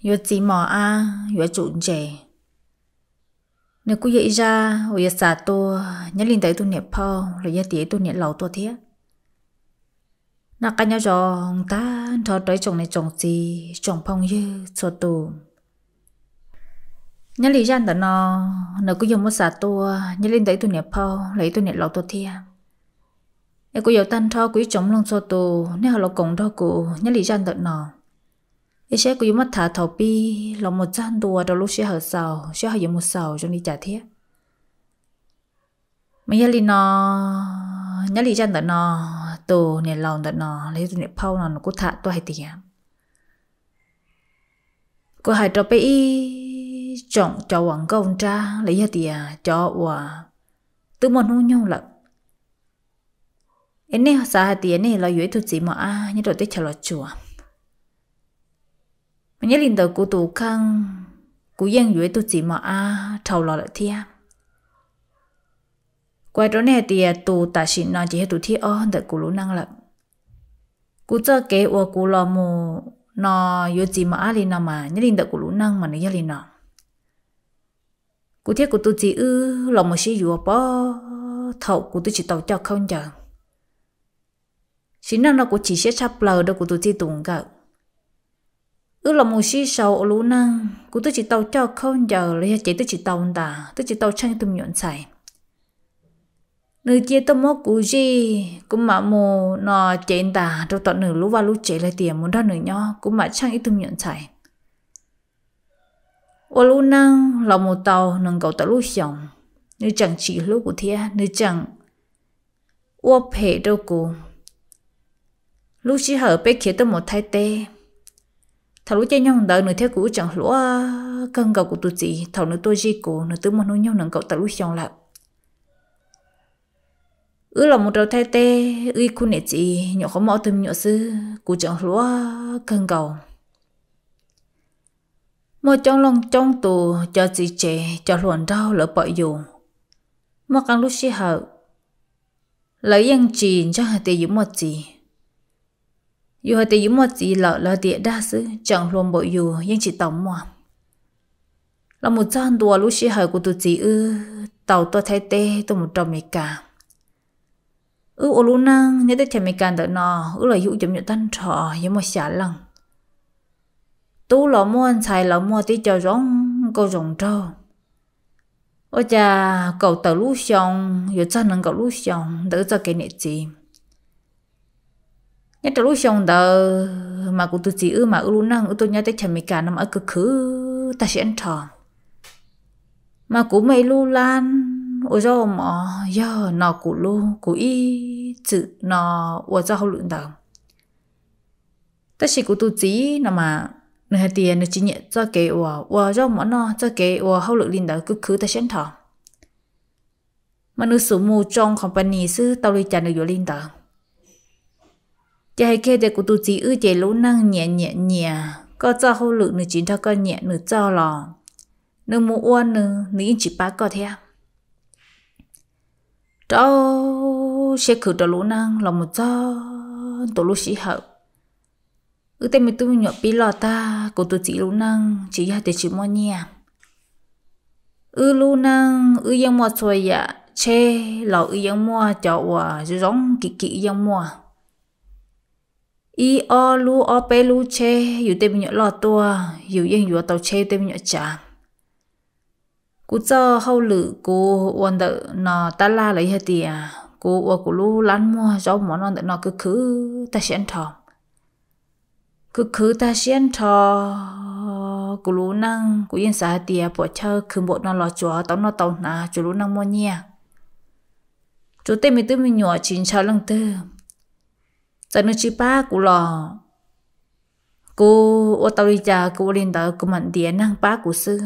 Yuav txiv mos ab yuav tsum ntse. Nws kuj yog ib zaj uas yuav xa tuaj nyob li ntawm ib tug niam phauj los yog tias ib tug niam laus tuaj thiab. Noj qab nyob zoo tag nrho rau ib tsoom niam tsoom txiv tsoom phooj ywg txhua tus. Nyob li zaj ntawm no, nws kuj yog muab xa tuaj nyob li ntawm ib tug niam phauj los ib tug niam laus tuaj thiab. Es kuv yuav tag nrho kuv ib tsoom mloog txhua tus nej ho los koom nrog kuv nyob li zaj ntawm no, es saib kuv yuav muab tham thaum pib los mus txog ntua rau lub sij hawm xaus saib ho yuav mus xaus zoo li cas thiab. Mas yog li no, nyob li zaj ntawm no, tus niam laus ntawm no los yog tus niam phauj no nws kuj tham tuaj hais tias, kuv hais rau peb ib tsoom cov uas nkauj nrab los yog tias cov uas twb muaj hnub nyoog lawm, es nej xav hais tias nej los yuav ib tug txiv mos ab nyob rau teb chaws Los Tsuas. Mas nyob li ntawm kuv tus kheej, kuv yeej yuav ib tug txiv mos ab dhau los lawm thiab. Kuv hais rau nej hais tias tus tam sim no ces yog tus thib ob ntawm kuv lub neej lawm. Kuv txoj kev uas kuv los mus no yuav txiv mos ab li no mas nyob li ntawm kuv lub neej mas nws yog li no. Kuv thiab kuv tus txiv wb los mus sib yuav pov thaum kuv twb tsis tau coj khaub ncaws. Sim neej no kuv chim siab tshaj plaws rau kuv tus txij tus nkawm. Wb los mus sib sau ua lub neej, kuv twb tsis tau coj khaub ncaws los yog ces twb tsis tau ntas, twb tsis tau tsheej ib tug me nyuam ntxhais. Nws cia tuaj muab kuv zij, kuv mam mus no cev ntas rau tom nws lub vaj lub tsev los tias mus nrog nws nyob, kuv mam tsheej ib tug me nyuam ntxhais. Ua lub neej los mus tau nees nkaum tawm lub xyoos, nws tseem tsis hlub kuv thiab nws tseem ua phem rau kuv. Lub sij hawm peb khiav tuaj mus Thaib teb, thaum lub caij nyoog ntawd nws thiab kuv wb tseem hluas kawg nkaus. Kuv tus txiv thaum nws tuaj zij kuv nws twb muaj hnub nyoog nees nkaum tawm lub xyoo lawm. Wb los mus rau Thaib teb, wb ib khub niam txiv nyuam qhuav muaj ob tug me nyuam xwb, kuv tseem hluas kawg nkaus. Muaj coob leej coob tus cov txiv tsev cov hluas nraug lawv pom yus, muaj qee lub sij hawm lawv yeej tsis ntseeg hais tias yus muaj txiv. Yus hais tias yus muaj txiv lawm lawv tias dag xwb, tseem hluas npaum yus yeej tsis tau muaj. Los mus txog ntua lub sij hawm kuv tus txiv wb tau tuaj Thaib teb tuaj mus rau Amelikas. Wb ua lub neej nyob teb chaws Amelikas ntawm no, wb los yug wb cov me nyuam tag nrho yog muaj xya leej. Tub los muaj, ntxhais los muaj, tib co zoo nkauj zoo nraug. Ua cas kaum tawm lub xyoo yuav txog nees nkaum lub xyoo ntawm wb txoj kev niam txiv. Nyob rau lub xyoo ntawd mas kuv tus txiv wb mas wb lub neej wb tuaj nyob teb chaws Amelikas no mas wb khwv khwv tag siab nrho. Mas kuv muaj ib lub lab ua zaub ua mov yog no kuv lub, kuv ib txwm no ua txoj hauj lwm ntawd. Tab sis kuv tus txiv no mas nws hais tias nws tsis nyiam txoj kev uas ua zaub mov noj, txoj kev ua hauj lwm li ntawd khwv khwv tag siab nrho. Mas nws xub mus tsoo company xwb, tau li cas nws yuav li ntawd. Ces hais kiag tias kuv tus txiv wb ces lub neej nyias nyiam nyias, koj txoj hauj lwm nws tsis nrog koj nyiam, nws txoj los nws mus ua nws, nws yeej tsis pab koj thiab. Rau siab khwv rau lub neej los mus txog ntua lub sij hawm wb tej me tub me nyuam pib loj tag, kuv tus txiv lub neej tsis yog tias tsis muaj nyiaj. Wb lub neej wb yeej muaj txhua yam, tsheb los wb yeej muaj, cov uas zoo zoo kim kim wb yeej muaj. Ib ob lub ob peb lub tsheb, yus tej me nyuam loj tuaj yus yeej yuav tau tsheb tej me nyuam tsav. Kuv txoj hauj lwm kuv ua ntawm no tab laj los yog tias kuv ua kuv lub lab muag zaub mov noj ntawm no khwv khwv tag siab nrho. Khwv khwv tag siab nrho, kuv lub neej kuv yeej xav hais tias pom chaw khwv npaum no los tsuas tau noj tau hnav, tsuas lub neej muaj nyiaj, tsuas tej me tub me nyuam tsis ntshaw leej twg. Txawm nws tsis pab kuv los kuv ua tau li cas kuv ua li ntawd, kuv mam ntiav neeg pab kuv xwb.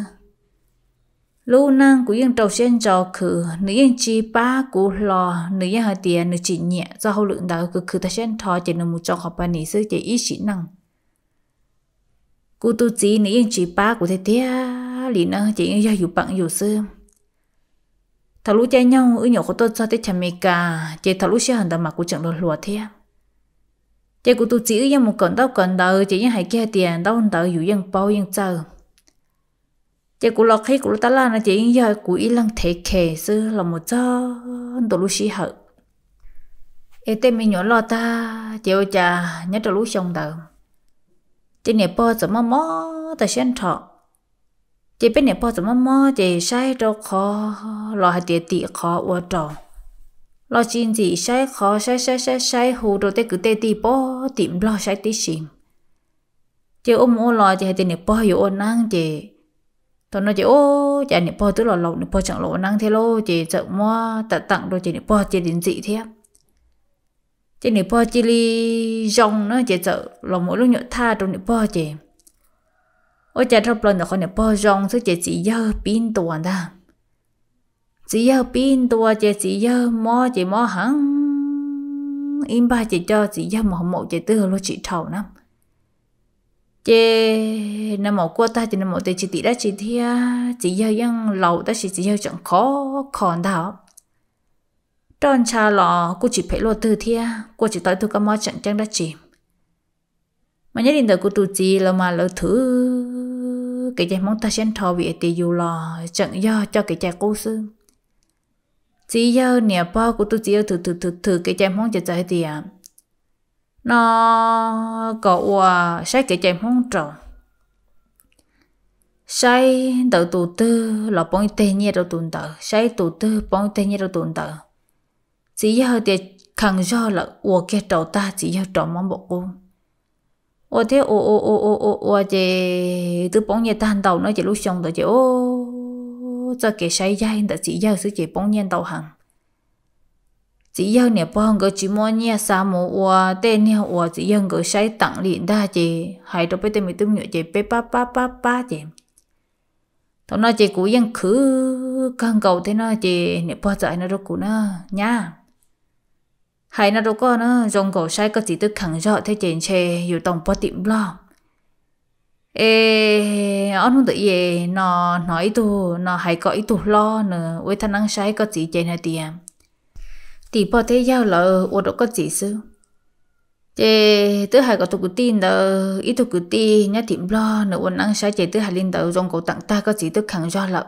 Lub neej kuv yeej rau siab ntso khwv, nws yeej tsis pab kuv hlo, nws yeej hais tias nws tsis nyiam txoj hauj lwm ntawd, khwv khwv tag siab nrho ces nws mus tsoo company xwb ces ib sim neej. Kuv tus txiv nws yeej tsis pab kuv tiag tiag li na, ces yeej yog yus peem yus xwb. Thaum lub caij nyoog wb nyuam qhuav tuaj txog teb chaws Amelikas, ces thaum lub sij hawm ntawd mas kuv tseem hluas hluas thiab. Ces kuv tus txiv wb yeej mus kawm ntaub kawm ntawv ces yeej hais kiag tias ntaub ntawv yus yeej paub yeej txawj. Ces kuv los qhib kuv lub tab laj no ces yeej yog kuv ib leeg thev khes xwb los mus txog ntua lub sij hawm es tej me nyuam loj tag ces ua cas nyob rau lub xyoo ntawd ces niam pog txawm mob mob tag siab nrho. Ces peb niam pog txawm mob mob ces saib rau qhov los hais tias tim qhov ua rau los tsis ntxim, saib qhov saib saib saib saib hu rau tej kwv tej tij pog tim Nplog saib tib si. Ces ua mus ua los ces hais tias niam pog yuav ua neeb ces thaum no ces ua cas niam pog twb los laus, niam pog tseem los ua neeb thiab lauj, ces txawm muab tam teem rau ces niam pog cia li ntxim thiab. Ces niam pog cia li zoo na ces txawm los mus ib lub nyuam thaj rau niam pog ces ua cas dhau plaws ntawm qhov niam pog zoo xwb ces txiv yawg pib ntua ntag. Txiv yawg pib ntua ces txiv yawg mob ces mob heev, ib npag ces coj txiv yawg mus hauv maum ces twb luag tsis dhau na. Ces nws maum kuaj tag ces nws maum tias tsis tim dab tsi thiab, txiv yawg yeej laus tab sis txiv yawg tseem khov kho ntag. Roj ntsha los kuj tsis phem luaj twg thiab, kuaj tsis tau ib tug kab mob tseem ceeb dab tsi. Mas nyob li ntawd kuv tus txiv lawv mas lawv thwm kev cai Hmoob tag siab nrho vim hais tias yus los tseem yog coj kev cai qub xwb. Txiv yawg niam pog kuv tus txiv yawg thwm thwm thwm thwm kev cai Hmoob ces txawm hais tias no kom ua saib kev cai Hmoob rau, saib ntawm tus twg los poob ib teg nyiaj rau tus ntawd, saib tus twg poob ib teg nyiaj rau tus ntawd. Txiv yawg tias kheev zog lawm ua kiag rau tag txiv yawg rov mob npaum qub. Ua thiab ua ua ua ua ua ua ces twb poob nyiaj tag ntau na ces lub xyoo ntawd ces ua txoj kev saib yaig ntawm txiv yawg xwb ces poob nyiaj ntau heev. Txiv yawg niam pog nkawd tsis muaj nyiaj xa mus ua tej niag uas txiv yawg nkawd saib teem li ntag ces hais rau peb tej me tub me nyuam ces peb pab pab pab pab ces thaum no ces kuv yeej khwv kawg nkaus thiab no ces niam pog txawm hais no rau kuv na, nyab, hais no rau koj na, zoo nkaus saib koj txiv twb kheev zog thiab ces ntshe yus tau pog tim Nplog es ob hnub ntawm i no hnov ib tug no hais kom ib tug hlob nws ua ib thaj neeb saib koj txiv ces hais tias tim pog thiab yawg lawv ua rau koj txiv xwb. Ces twb hais kom tus kwv tij ntawd, ib tug kwv tij nyob tim Nplog nws ua neeb saib ces twb hais li ntawd zoo nkaus teem tag koj txiv twb kheev zog lawm.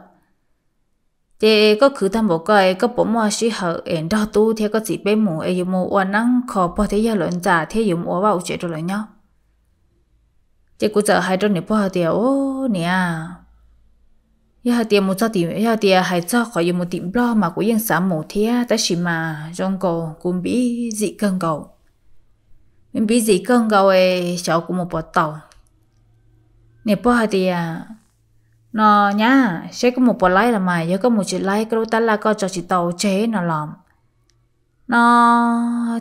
Ces koj khwv tag npaum ko koj puas muaj sij hawm es nrog tub thiab koj txiv peb mus es yuav mus ua neeb kho pog thiab yawg lawv ntxa thiab yuav mus ua vaj ua tsev rau lawv nyob. Ces kuv txawm hais rau niam pog tias, u, niam, yog hais tias mus txog tim, yog tias hais txog qhov yuav mus tim Nplog mas kuv yeej xav mus thiab tab sis mas zoo nkaus kuv npib zim kawg nkaus, npib zim kawg nkaus es xyov kuv mus puas tau. Niam pog hais tias, no nyab, seb koj mus puas laib los mas yog koj mus tsis laib koj lub tab laj koj tso tsis tau tseg no los, no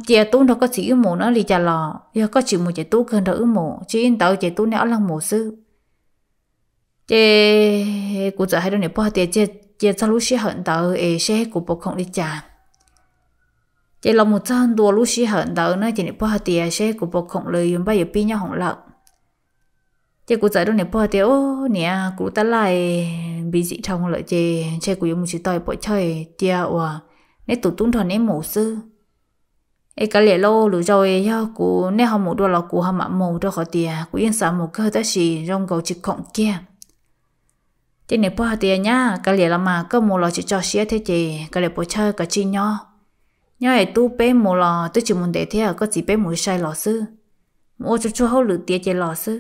cia tub nrog koj txiv wb mus no li cas los yog koj tsis mus ces tub kawg nrog wb mus, tsis li ntawd ces tub neb ob leeg mus xwb. Ces kuv txawm hais rau niam pog tias cia txog lub sij hawm ntawd es seb kuv puas khoom li cas. Ces los mus txog ntua lub sij hawm ntawd na ces niam pog hais tias seb kuv puas khoom los yuav npaj yuav pib nyob hoom lawm. Ces kuv txawm rau niam pog tias, u, niam, kuv lub tab laj npib zim dhau lawm ces ntshe kuv yuav mus tsis tau pom chawj cia uas neb tus tub nrog neb mus xwb. Es kav liam lauj, lwm zaus yog kuv, neb ho mus dua los kuv ho mam mus rau qhov tias kuv yeej xav mus kawg tab sis zoo nkaus tsis khoom kiag. Ces niam pog hais tias nyab, kav liam los mas koj mus los tsis tso siab thiab ces kav liam puas chawj kav tsij nyob. Nyob es tub peb mus los twb tsis mus ntev thiab, koj txiv peb mus sai los xwb, mus ua tsuag tsuag hauj lwm tiav ces los xwb.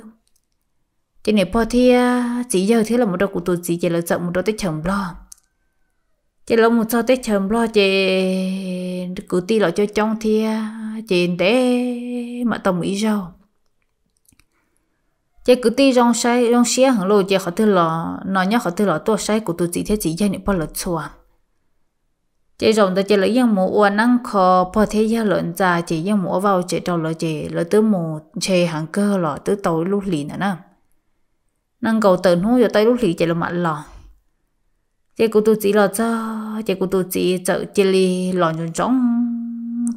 Ces niam pog thiab txiv yawg thiab los mus rau kuv tus txiv ces lawv txawm mus rau teb chaws Nplog. Ces lawv mus txog teb chaws Nplog ces kwv tij los coob coob thiab ces ntev mam tau mus ib zaug. Ces kwv tij zoo siab heev lawm ces qhov twg los no nyob qhov twg los tuaj saib kuv tus txiv thiab txiv yawg niam pog lawv txhua. Ces zaum ntawd ces lawv yeej mus ua neeb kho pog thiab yawg lawv ntxa ces yeej mus ua vaj ua tsev rau lawv ces lawv twb mus ntshe heev kawg los twb tau ib lub hlis ntawd na. Nees nkaum tawm hnub yuav tau ib lub hlis ces lawv mam los. Ces kuv tus txiv los txog ces kuv tus txiv txawm cia li los ntsoov ntsoov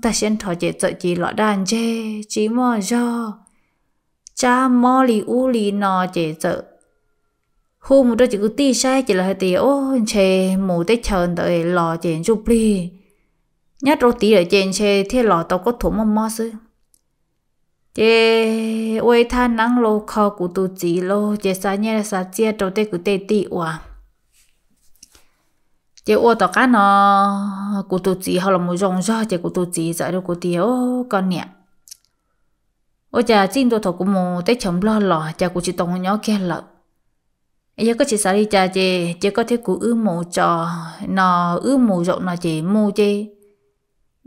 tag siab nrho ces txawm cia li los daj ntseg tsis muaj zog, tsab mob li ub li no ces txawm hu mus rau cov kwv tij saib ces lawv hais tias, u, ntshe mus teb chaws ntawd los ces ntsuj plig nyob rau tid lawm ces ntshe thiaj los tau koj thuam muaj mob xwb. Ces ua ib thaj neeb los kho kuv tus txiv los ces xa nyiaj xa txiaj rau tej kwv tej tij ua. Ces ua tom qab no kuv tus txiv ho los mus zoo zog ces kuv tus txiv txawm rau kuv tias, Koj niam, ua cas txij ntua thaum kuv mus teb chaws Nplog los cas kuv tsis tau nyob kiag lawm? Yog koj tsis xav li cas ces cia koj thiab kuv wb mus tso, no wb mus zaum no ces mus ces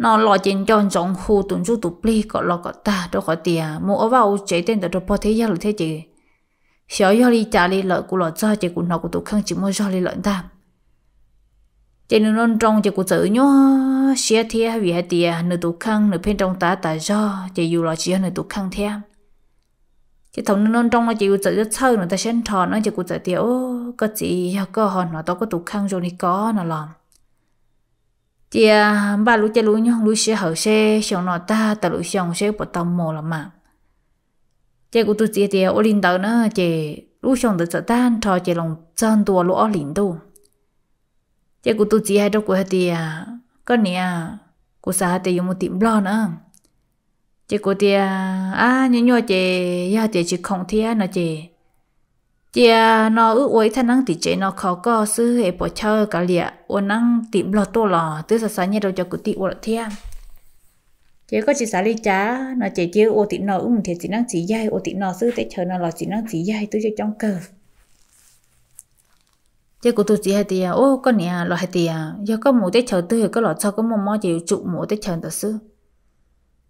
no los ces nco ntsoov hu tus ntsuj tus plig kom los kom tag, rau qhov tias mus ua vaj ua tsev tej ntawd rau pog thiab yawg lawm thiab ces xyov yog li cas li lawm, kuv los txog ces kuv hnov kuv tus kheej tsis muaj zog li lawm ntag. Ces nws nroo nroo ces kuv txawm nyuaj siab thiab, vim hais tias nws tus kheej nws pheej nroo tas tas zog ces yus los tsis yog nws tus kheej thiab. Ces thaum nws nroo nroo no ces yus txawm txhawj nws tas siab nrho no ces kuv txawm tias, Koj txiv, yog koj ho hnov tau koj tus kheej zoo li ko no los cia npaj lub caij lub nyoog lub sij hawm seb xyoo no tag tawm lub xyoo seb puas tau mus los mas. Ces kuv tus txiv tias, Ua li ntawd na. Ces lub xyoo ntawd txawm tag nrho ces los txog ntua lub ob hlis ntuj. Ces kuv tus txiv hais rau kuv hais tias, Koj niam, kuv xav hais tias yuav mus tim Nplog na. Ces kuv tias, Ab, nyuaj nyuaj ces yog tias tsis khoom thiab no ces cia no wb ua ib thaj neeb tim tsev no kho koj xwb es pom chawj kav liam ua neeb tim Nplog tuaj los twb xa xa nyiaj rau cov kwv tij ua lawm thiab. Ces koj tsis xav li cas no ces cia wb ua tim no, wb mus nrhiav txiv neeb txiv yaig ua tim no xwb, teb chaws no los txiv neeb txiv yaig twb coob coob kawg. Ces kuv tus txiv hais tias, Ub, koj niam, los hais tias yog koj mus teb chaws twg koj los txog koj muaj mob ces yuav tsum mus ua teb chaws ntawd xwb.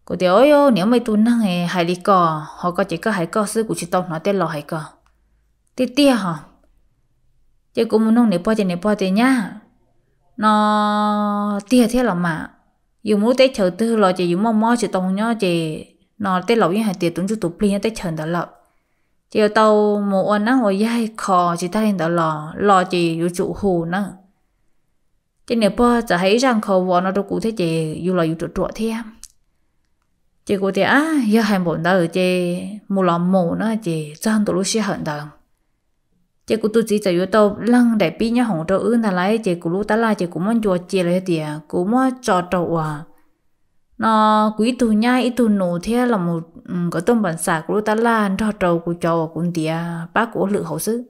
Kuv tias, Ub, niam, muaj ib tug neeg hais li ko, ho koj ces koj hais koj xwb, kuv tsis tau hnov tej laus hais ko tiag tiag ho. Ces kuv mus nug niam pog ces niam pog tias, Nyab, no tiag thiab los mas, yus mus lub teb chaws twg los ces yus muaj mob tsis tau nyob ces no tej laus yeej hais tias tus ntsuj tus plig nyob teb chaws ntawd lawm, ces yuav tau mus ua neeb ua yaig kho, tsis tag li ntawd los los ces yuav tsum hu na. Ces niam pog txawm hais ib zaj nkhaus vos no rau kuv thiab ces yus los yus ruam ruam thiab. Ces kuv tias, Ab, yog hais npaum ntawd ces mus los mus na. Ces txog ntua lub sij hawm ntawd ces kuv tus txiv txawm yuav tau leeg daim pib nyob hoom rau wb ntag lauj. Ces kuv lub tab laj ces kuv muab ncua cia los yog tias kuv muab tso rau uas no kuv ib tug nyab ib tug nus thiab los mus nkawd tuaj npam xam kuv lub tab laj nrog rau kuv cov uas kuv ntiav pab kuv ua hauj lwm hauv xwb.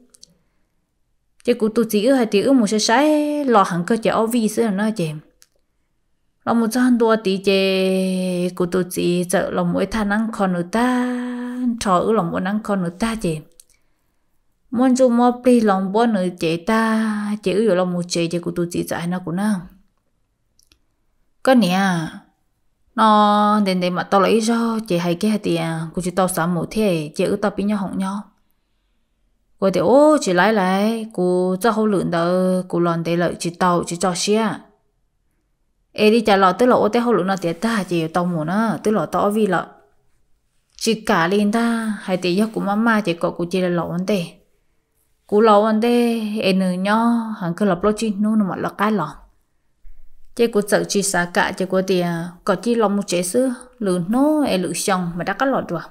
Ces kuv tus txiv wb hais tias wb mus sai sai los heev kawg ces ob vij xwb no na. Ces los mus txog ntua tid ces kuv tus txiv txawm los mus ua ib thaj neeb kho nws tag nrho, wb los mus ua neeb kho nws tag ces muab ntsuj muab plig los npuab nws cev tag ces wb yuav los mus tsev ces kuv tus txiv txawm hais no kuv na, Koj niam, no ntev ntev mam tau los ib zaug ces hais kiag hais tias kuv tsis tau xav mus thiab cia wb toj pib nyob hoom nyob. Kuv tias, Ub, tsis laib lauj, kuv txoj hauj lwm ntawd kuv los ntev lawm tsis tau, tsis tso siab. Es li cas los twb los ua tej hauj lwm no tiav tag ces yuav tau mus na, twb los tau ob vij lawm. Tsis kam li ntag, hais tias yog kuv maj maj ces kom kuv cia li los ua ntej. Kuv los ua ntej es nws nyob heev kawg los plaub tsib hnub nws mam lawv qab los. Ces kuv txawm tsis xav kam ces kuv tias kom cia li los mus tsev xwb, lwm hnub es lwm xyoo mam rov qab los dua.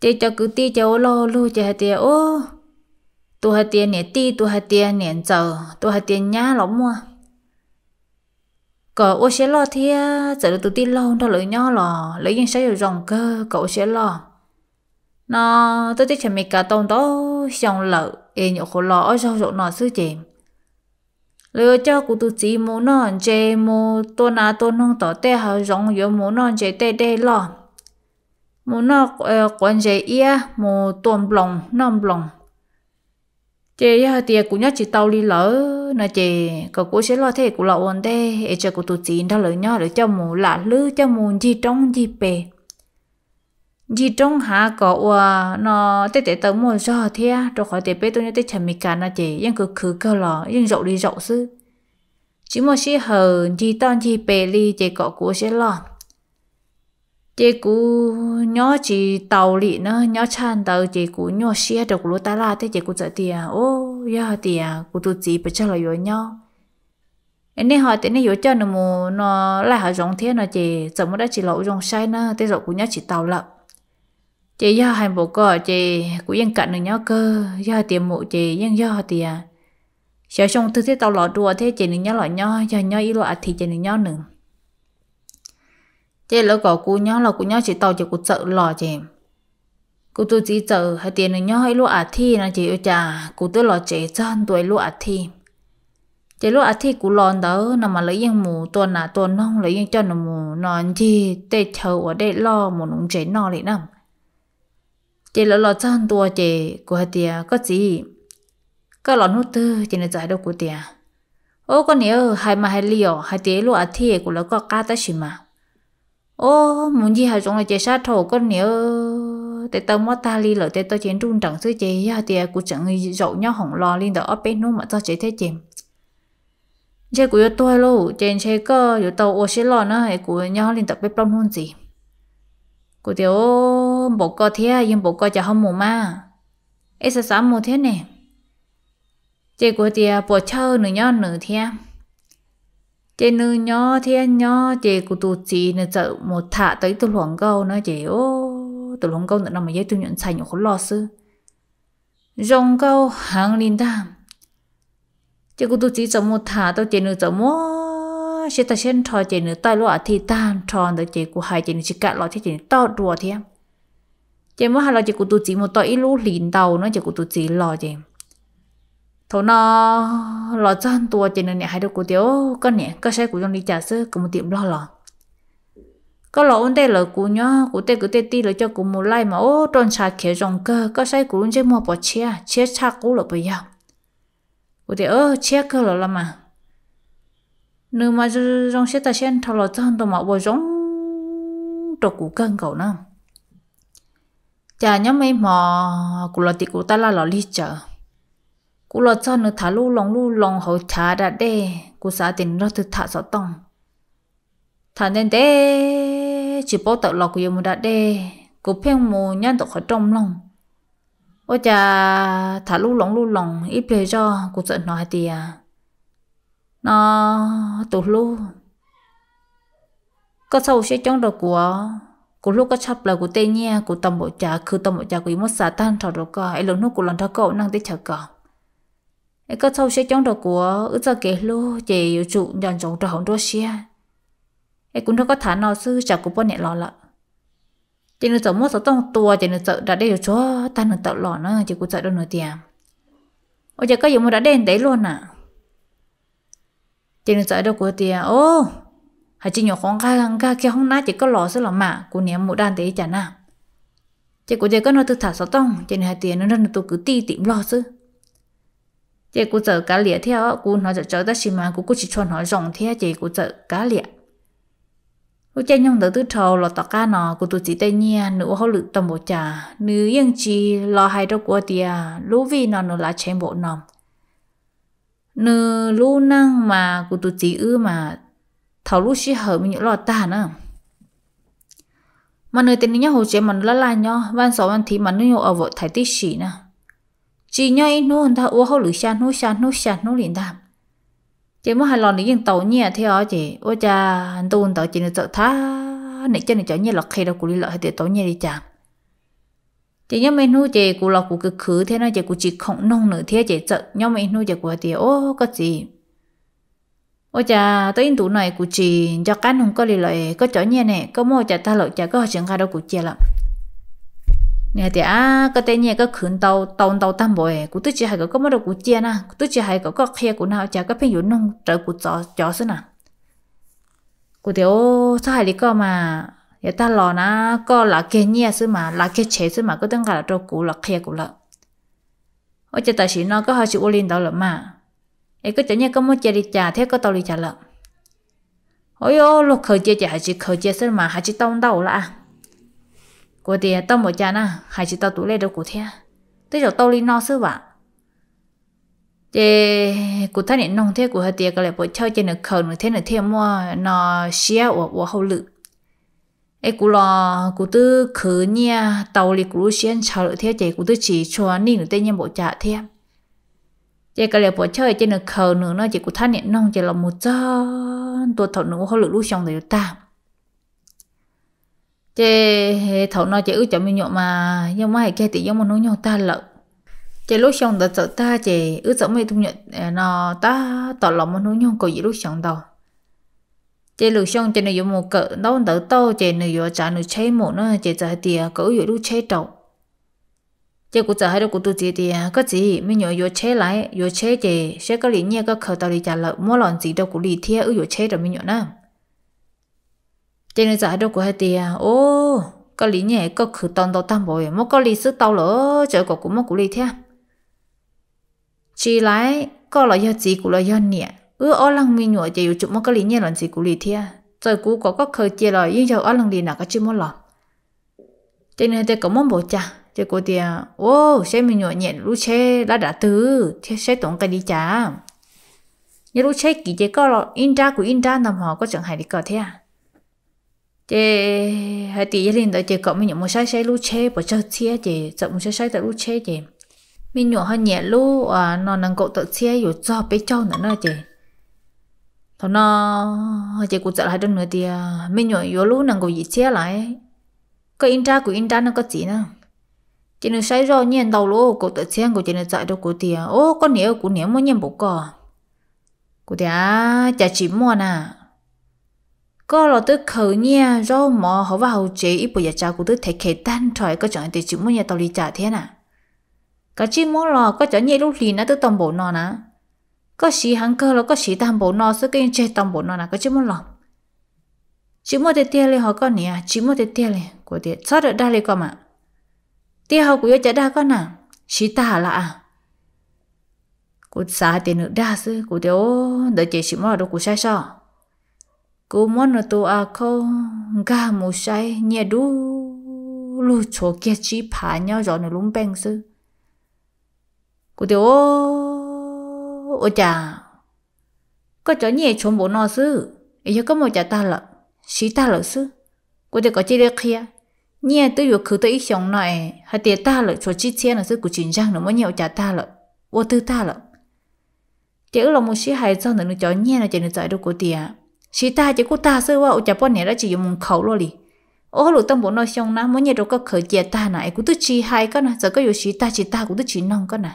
Ces cov kwv tij ces ua laug lug ces hais tias, Ub, tus hais tias niam tij, tus hais tias niam ntxawm, tus hais tias nyab los muaj, kom ua siab loj thiab, txawm lawv tus tij laug nrog lawv nyob los lawv yeej saib zoo zoo kawg, kom ua siab loj. No tuaj teb chaws Amelikas tau ntau xyoo lawm es nyuam qhuav los ob zaug zaum no xwb ces lawv yuav coj kuv tus txiv mus noj ntses, mus tua nas tua noog tom tej hav zoov, yuav mus noj ntses tej dej loj, mus noj quav ntses iab, mus tua nploos noj nploos. Ces yog hais tias kuv nyob tsis tau li lawm no ces kom kuv ua siab loj thiab kuv los ua ntej es tsam kuv tus txiv nrog lawv nyob lawv coj mus lam hlwb, coj mus ncig roob ncig pes, ncig roob hav kom ua no tej tes taw muaj zog thiab, rau qhov tias peb tuaj nyob teb chaws Amelikas no ces yeej khwv khwv kawg los yeej zaum li zaum xwb, tsis muaj sij hawm ncig toj ncig pes li ces kom kuv ua siab loj. Ces kuv nyob tsis taus li na, nyob tshaj ntawd ces kuv nyuaj siab rau kuv lub tab laj thiab ces kuv txawm tias, Ub, yog hais tias kuv tus txiv pes tsawg los yuav nyob es nej ho tias nej yuav coj nws mus no laij hav zoov thiab no ces txawm muaj dab tsi los ua zoo saib na, tej zaum kuv nyob tsis taus lawm. Ces yog hais npaum ko ces kuv yeej kam nws nyob kawg, yog hais tias mus ces yeej yog hais tias xyov xyoo twg thiaj tau los dua thiab ces nws nyob los nyob, yog nyob ib lub as thiv ces nws nyob nws. Ces lawv kom kuv nyob los kuv nyob tsis tau ces kuv txawm los ces kuv tus txiv txawm hais tias nws nyob ib lub a thiv no ces ua cas kuv twb los tsev txog ntua ib lub a thiv. Ces lub a thiv kuv los ntawd no mas lawv yeej mus tua nas tua noog, lawv yeej coj nws mus no ncig tej chaw uas dej loj mus nuv ntses noj li na. Ces lawv los txog ntua ces kuv hais tias, koj txiv, koj los hnub twg? Ces nws txawm hais rau kuv tias, o koj niam, hais mas hais li os, hais tias ib lub a thiv kuv lawv koj qab tab sis mas o mus ncig hav zoov los ces sab dhau koj niam, tes taw mob tag li lawm, tes taw ces nruj nreem xwb ces yog tias kuv tseem zaum nyob hoom los li ntawm ob peb hnub mam txog tsev thiab ces ntshe kuv yuav tuag lauj, ces ntshe koj yuav tau ua siab loj na es kuv nyob li ntawm peb plaub hnub ntxiv. Kuv tias, npaum ko thiab, yog npaum ko ces ho mus mas, es xav xav mus thiab ne. Ces kuv hais tias puas chawj nws nyob nws thiab. Ces nws nyob thiab nyob ces kuv tus txiv nws txawm mus tham tau ib tug hluas nkauj na ces tus hluas nkauj ntawm no mas yog ib tug nyuam ntxhais nyuam qhuav loj xwb, zoo nkauj heev li ntag. Ces kuv tus txiv txawm mus tham tau ces nws txawm muab siab tag siab nrho ces nws tawm lub a thiv tag nrho ntawd ces kuv hais ces nws tsis kam los thiab ces nws tawm dua thiab. Ces muab hais los ces kuv tus txiv mus tau ib lub hlis ntau no ces kuv tus txiv los ces thaum no los txog ntua ces nws niam hais rau kuv tias, koj niam, koj saib kuv zoo li cas xwb, kuv mus tim Nplog los. Koj los ua ntej lawm, kuv nyob kuv tej kwv tej tij lawv coj kuv mus laij mas ub roj ntsha khiav zoo kawg, koj saib kuv lub ntsej muag puas tshiab, tshiab tshaj qub lawm puas yog? Kuv tias, tshiab kawg lawm los mas. Nws mas zoo siab tag siab nrho los txog ntua mas ua zoo rau kuv kawg nkaus na. Cas nyob muaj ib hmo kuv los tim kuv tab laj los lig tsawv, kuv los txog nws tham lub loo lub loo hauv chav da dej, kuv xav tias nws nrog twg tham xov tooj. Tham ntev ntev tsis paub tawm los kuv yuav mus da dej, kuv pheej mus nyob ntawm qhov rooj mloog. Ua cas tham lub loo lub loo ib pliag zoj kuv txawm hnov hais tias, no, tus hlub, koj txhob ua siab coob rau kuv, kuv hlub koj tshaj plaws, kuv tej nyiaj kuv tau npaum cas khwv tau npaum cas kuv yuav muab xa tag nrho rau koj es lwm hnub kuv los nrog koj ua neej teb chaws ko. Es koj txhob ua siab coob rau kuv, wb txoj kev hlub ces yuav tsum nco ntsoov rau hauv nruab siab. Es kuv nrog koj tham no xwb tsam kuv poj niam los lawm. Ces nws txawm muab xov tooj tua ces nws txawm da dej yuav tsuag tag nws tawm los na ces kuv txawm rau nws tias, ua cas koj yuav mus da dej ntev luaj na? Ces nws txawm hais rau kuv tias, o, hais tsis nyuam qhuav nkag nkag kiag hoob nab ces koj los xwb los mas, kuv niam mus da ntev cas na. Ces kuv tias koj nrog twg tham xov tooj ces nws hais tias nws nrog nws tus kwv tij tim Nplog xwb. Ces kuv txawm kav liam thiab, kuv hnov tsawm tsawv tab sis mas kuv kuj tsis tshua hnov zoo thiab ces kuv txawm kav liam. Lub caij nyoog ntawd twb dhau los tom qab no kuv tus txiv tej nyiaj nws ua hauj lwm tau npaum cas nws yeej tsis los hais rau kuv tias lub vij no nws lav tshev npaum no. Nws lub neej mas kuv tus txiv wb mas thaum lub sij hawm me nyuam loj tag na mas nws tias nws nyob hauv tsev mas nws laj laj nyob, vaj xov vaj thiv mas nws yuav ua vawm thaiv tib si na. Tsis nyob ib hnub ntag, ua hauj lwm xya hnub xya hnub xya hnub li ntag. Ces muab hais los nws yeej tau nyiaj thiab os, ces ua cas ntu ntawd ces nws txawm thab niam coj nws cov nyiaj los qhia rau kuv li lawm hais tias tau nyiaj li cas. Ces nyob muaj ib hnub ces kuv los kuv khwv khwv thiab no ces kuv tsis khoom noog nws thiab ces txawm nyob muaj ib hnub ces kuv hais tias, o, koj txiv, ua cas tau ib ntus no es kuv tsis nco qab noog koj li lawm, koj cov nyiaj ne koj muab ua cas tag lawm cas koj ho tsis nqa rau kuv cia lawm? Nws hais tias, a, koj tej nyiaj koj khwv ntau tau ntau tag npaum, kuv twb tsis hais kom koj muab rau kuv cia na, kuv twb tsis hais kom koj qhia kuv na, ua cas koj pheej yuav noog rawv kuv txov cov xwb na? Kuv tias, txhob hais li koj mas, yav tag los na, koj lav kiag nyiaj xwb mas, lav kiag tshev xwb mas koj twb nqa los rau kuv los qhia kuv lawm. Ua cas tam sim no koj ho tsis ua li ntawd lawm mas? Es koj cov nyiaj koj muab cia li cas thiab koj tau li cas lawm? Ua luag khaws cia ces hais tsis khaws cia xwb mas hais tsis tau ntau lawm. Kuv tias tau npaum cas na, hais tsis tau tus lej rau kuv thiab, tej zaum tau li no xwb vam. Ces kuv thab niam noog thiab kuv hais tias kav liam puas chawj ces nws khaws nws thiab nws thiaj muaj no siab uas ua hauj lwm. Es kuv los kuv twb khwv nyiaj tau li kuv lub siab ntshaw lawm thiab ces kuv twb tsis tshua nij nws tej nyiaj npaum cas thiab. Ces kav liam puas chawj ces nws khaws nws no ces kuv thab niam noog ces los mus txog ntua thaum nws ua hauj lwm lub xyoo ntawd yuav tag. Ces thaum no ces wb cov me nyuam mas yeej muab hais kiag tias yeej muaj hnub nyoog tag lawm. Ces lub xyoo ntawd txawm tag ces wb txawm muaj ib tug me nyuam no tab tom los muaj hnub nyoog kaum yim lub xyoo ntau. Ces lwm xyoo ces nws yuav mus kawm ntaub ntawv tauj ces nws yuav tsav nws tsheb mus na, ces txawm hais tias kom wb yuav lub tsheb rau. Ces kuv txawm hais rau kuv tus txiv tias, koj txiv, me nyuam yuav tsheb lawm, yuav tsheb ces saib koj li nyiaj koj khaws tau li cas lawm muab los ntxiv rau kuv li thiab wb yuav tsheb rau me nyuam na. Ces nws txawm hais rau kuv hais tias, o, koj li nyiaj koj khwv tau ntau tag npaum, muab koj li xwb tau lawm, tseem kom kuv muab kuv li thiab. Tsis lais, koj los yog txiv, kuv los yog niam, wb ob leeg me nyuam ces yuav tsum muab koj li nyiaj los ntxiv kuv li thiab, txawm kuv kom koj khaws cia los yeej yog ob leeg li na, koj tsij muab los. Ces nws hais tias kom muab npaum cas, ces kuv tias, ua, saib me nyuam nyiam lub tsheb lab dav twg thiab saib tus nqe li cas. Yog lub tsheb kiv ces koj los ib nrab kuv ib nrab ntag hos, koj tseem hais li ko thiab. Ces hais tias yog li ntawd ces kom me nyuam mus saib saib lub tsheb puas tsawg txhiab, ces txawm mus saib saib tau lub tsheb ces me nyuam ho nyiam lub no nees nkaum tawm txhiab yuav txog peb caug ntawm no ces thaum no ces kuv txawm hais rau nws tias, me nyuam yuav lub nees nkaum yim txhiab lawm, koj ib nrab kuv ib nrab no koj txiv na. Ces nws saib zoj nyiaj ntau lub kaum tawm txhiab nkaus ces nws txawm hais rau kuv tias, o, koj niam, kuv niam muaj nyiaj npaum ko. Kuv tias, cas tsis muaj na, koj los twb khaws nyiaj zaub mov hauv vaj hauv tsev ib puas yam tsav kuv twb them khes tag nrho, koj tseem hais tias tsis muaj nyiaj tau li cas thiab na. Kav tsij muab los, koj cov nyiaj lub hlis na twb tau npaum no na. Koj siv heev kawg los koj siv tag npaum no xwb koj yeej tseg tau npaum no na, kav tsij muab los. Tsis muaj tiag tiag li hos koj niam, tsis muaj tiag tiag li. Kuv tias, txhob dag li ko mas. Tiag hos kuv yuav cas dag koj na, siv tag lawm a. Kuv xav hais tias nws dag xwb, kuv tias, ntawd ces sim muab los rau kuv saib soj. Kuv muab nws tus account nkag mus saib nyiaj dub lug tshuav kiag tsib phav nyob zov nws lub npeej xwb. Kuv tias, ua cas koj cov nyiaj tshuav npaum no xwb, es yog koj muab ua cas tag lawm, siv tag lawm xwb. Kuv tias kom cia li qhia, nyiaj twb yuav khwv tau ib xyoos no es hais tias tag lawm tshuav tsib txhiab no xwb, kuv tsis ntseeg nws muab nyiaj ua cas tag lawm, ua twg tag lawm. Ces wb los mus sib hais txog ntawm nws cov nyiaj no ces nws txawm hais rau kuv tias, siv tag ces kuj tag xwb, ua cas poj niam dab tsi yuav mus nkhaus luaj li. Ua hauj lwm tau npaum no xyoo na, muab nyiaj rau koj khaws cia tag na es kuv twb tsis hais koj na, txawm koj yuav siv tag tsis tag kuv twb tsis noog koj na.